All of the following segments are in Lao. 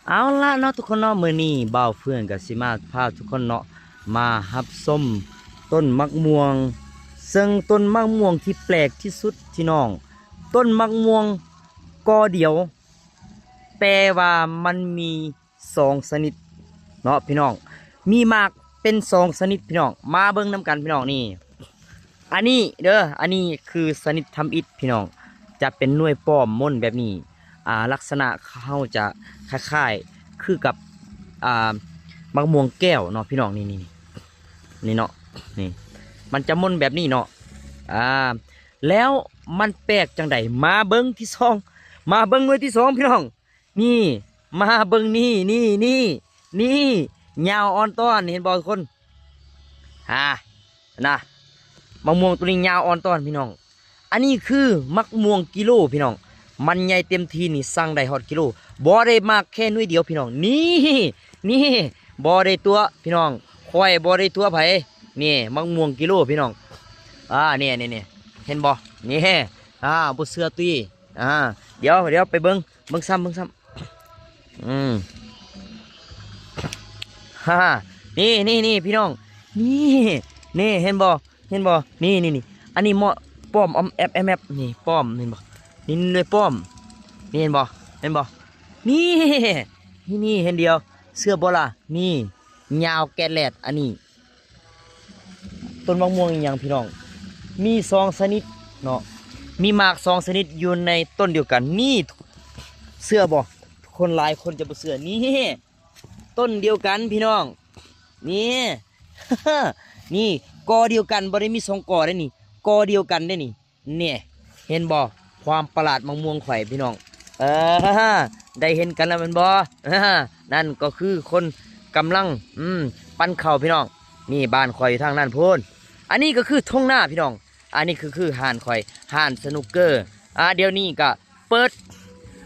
ເອົາລະເນາະທຸກຄົນເນາະ, ມື້ນີ້ບ່າວເຟື່ອງກໍຊິມາພາທຸກຄົນເນາະ ມາຮັບຊົມຕົ້ນໝາກມ່ວງ ເຊິ່ງຕົ້ນໝາກມ່ວງທີ່ແປກທີ່ສຸດພີ່ນ້ອງ, ຕົ້ນໝາກມ່ວງກໍດຽວ ແຕ່ວ່າມັນມີສອງຊະນິດເນາະພີ່ນ້ອງ, ມີໝາກເປັນສອງຊະນິດພີ່ນ້ອງ. ມາເບິ່ງນຳກັນພີ່ນ້ອງ. ນີ້ ອັນນີ້ເດີ ອັນນີ້ຄືຊະນິດທຳອິດພີ່ນ້ອງ, ຈະເປັນໜ່ວຍປ້ອມມົນແບບນີ້. ອ່າ ລັກສະນະເຮົາຈະຄ້າຍໆຄືກັບ ອ່າ ໝາກມ່ວງແກ້ວເນາະພີ່ນ້ອງ. ນີ້ ນີ້ ນີ້ເນາະ, ນີ້ ມັນຈະມົນແບບນີ້ເນາະ. ອ່າ ແລ້ວມັນແປກຈັ່ງໃດ? ມາເບິ່ງທີ່ສອງ, ມາເບິ່ງໜ່ວຍທີ່ສອງພີ່ນ້ອງ. ນີ້ ມາເບິ່ງນີ້ ນີ້ ນີ້ ນີ້ ຍາວອ່ອນຕ້ອນ ເຫັນບໍ່ທຸກຄົນ? ຫາ ນະ ໝາກມ່ວງໂຕນີ້ຍາວອ່ອນຕ້ອນພີ່ນ້ອງ. ອັນນີ້ຄືໝາກມ່ວງກິໂລພີ່ນ້ອງ, ມັນໃຫຍ່ເຕັມທີ່ນີ້ສັ່ງໄດ້ຮອດກິໂລ. ບໍ່ໄດ້ໝາກແຄ່ໜ່ວຍດຽວພີ່ນ້ອງ. ນີ້ ນີ້ ບໍ່ໄດ້ຕົວະພີ່ນ້ອງ, ຂ້ອຍບໍ່ໄດ້ຕົວະໃຜ. ນີ້ ໝາກມ່ວງກິໂລພີ່ນ້ອງ. ອ່າ ນີ້ ນີ້ ນີ້ ເຫັນບໍ່? ນີ້ ອ່າ ບໍ່ເຊື່ອຕິ. ອ່າ ດຽວ ດຽວໄປເບິ່ງ ເບິ່ງຊ້ຳ ເບິ່ງຊ້ຳ. ອືມ ຮາ ນີ້ ນີ້ ນີ້ພີ່ນ້ອງ, ນີ້ ນີ້ ເຫັນບໍ່? ເຫັນບໍ່? ນີ້ ນີ້ ນີ້ ອັນນີ້ເໝາະປ້ອມອອມແອບແອບແອບ. ນີ້ປ້ອມ ເຫັນບໍ່? ນີ້ໜ່ວຍປ້ອມ. ນີ້ ເຫັນບໍ່? ເຫັນບໍ່? ນີ້ ນີ້ ນີ້ ເຫັນດຽວ ເຊື່ອບໍ່ລະ? ນີ້ ຍາວແກດແລດ. ອັນນີ້ ຕົ້ນໝາກມ່ວງອີ່ຫຍັງພີ່ນ້ອງ? ມີສອງຊະນິດເນາະ, ມີໝາກສອງຊະນິດຢູ່ໃນຕົ້ນດຽວກັນ. ນີ້ ເຊື່ອບໍ່? ຄົນຫຼາຍຄົນຈະບໍ່ເຊື່ອ. ນີ້ ຕົ້ນດຽວກັນພີ່ນ້ອງ. ນີ້ ນີ້ ກໍດຽວກັນ, ບໍ່ໄດ້ມີສອງກໍເດ້ນີ້, ກໍດຽວກັນເດ້ນີ້. ນີ້ ເຫັນບໍ່? ຄວາມປະຫຼາດໝາກມ່ວງຂ້ອຍພີ່ນ້ອງ. ເອີ ໄດ້ເຫັນກັນແລ້ວແມ່ນບໍ່? ນັ້ນກໍຄືຄົນກຳລັງ ອືມ ປັ້ນເຂົ້າພີ່ນ້ອງ. ນີ້ ບ້ານຂ້ອຍຢູ່ທາງນັ້ນພຸ້ນ. ອັນນີ້ກໍຄືທົ່ງນາພີ່ນ້ອງ. ອັນນີ້ຄື ຄືຮ້ານຂ້ອຍ ຮ້ານສະໜຸກເກີ. ອ່າ ດຽວນີ້ກໍເປີດ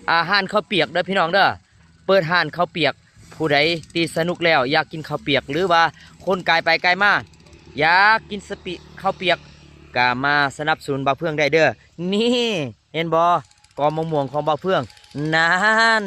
ອ່າ ຮ້ານເຂົ້າປຽກເດີພີ່ນ້ອງເດີ, ເປີດຮ້ານເຂົ້າປຽກ. ຜູ້ໃດທີ່ສະໜຸກແລ້ວຢາກກິນເຂົ້າປຽກ ຫຼືວ່າຄົນກາຍໄປກາຍມາຢາກກິນສະປິ ເຂົ້າປຽກ ກໍມາສະໜັບສະໜູນບ່າວເຟືອງໄດ້ເດີ. ນີ້ ເຫັນບໍ່? ກໍໝາກມ່ວງຂອງບ່າວເຟືອງນັ້ນ.